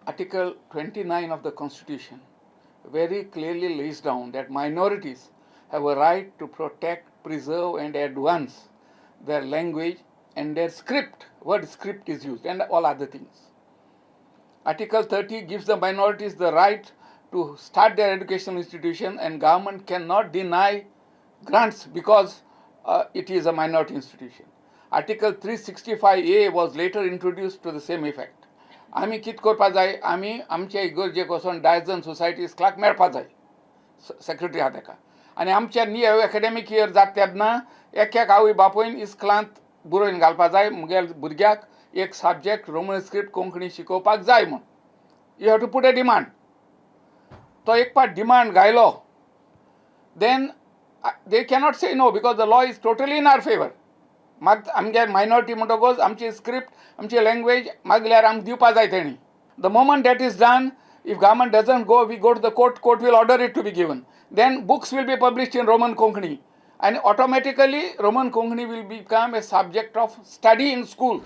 Article 29 of the Constitution very clearly lays down that minorities have a right to protect, preserve, and advance their language and their script. Word "script" is used, and all other things. Article 30 gives the minorities the right to start their educational institution, and government cannot deny grants because it is a minority institution. Article 365A was later introduced to the same effect. आमी कितें करपा जाय? आमी आमचे इगर्जेक वचोन, डायजन society इस्कलाक मेळपा जाय, secretary आहा तेका. आनी आमच्या न्यू एकाडेमीक इयर जाता तेन्ना एक एक आवय बापूयन इस्कलांत बरोवन घालपा जाय, मुगेल्या भुरग्याक एक सब्जेक्ट रोमन स्क्रिप्ट कोंकणी शिकोवपाक जाय म्हूण. You have to put a demand. तो एक पाट demand घायलो, then they cannot say no, because the law is totally in are favour. माग आमगे मायनॉरिटी म्हणटकूच आमची स्क्रिप्ट, आमची लँग्वेज मागल्यार आमकां दिवपा जाय तेणी. The moment that is done, if government doesn't go, we go to the court. Court will order it to be given. Then books will be published in Roman Konkani, and automatically Roman Konkani will become a subject of study in schools.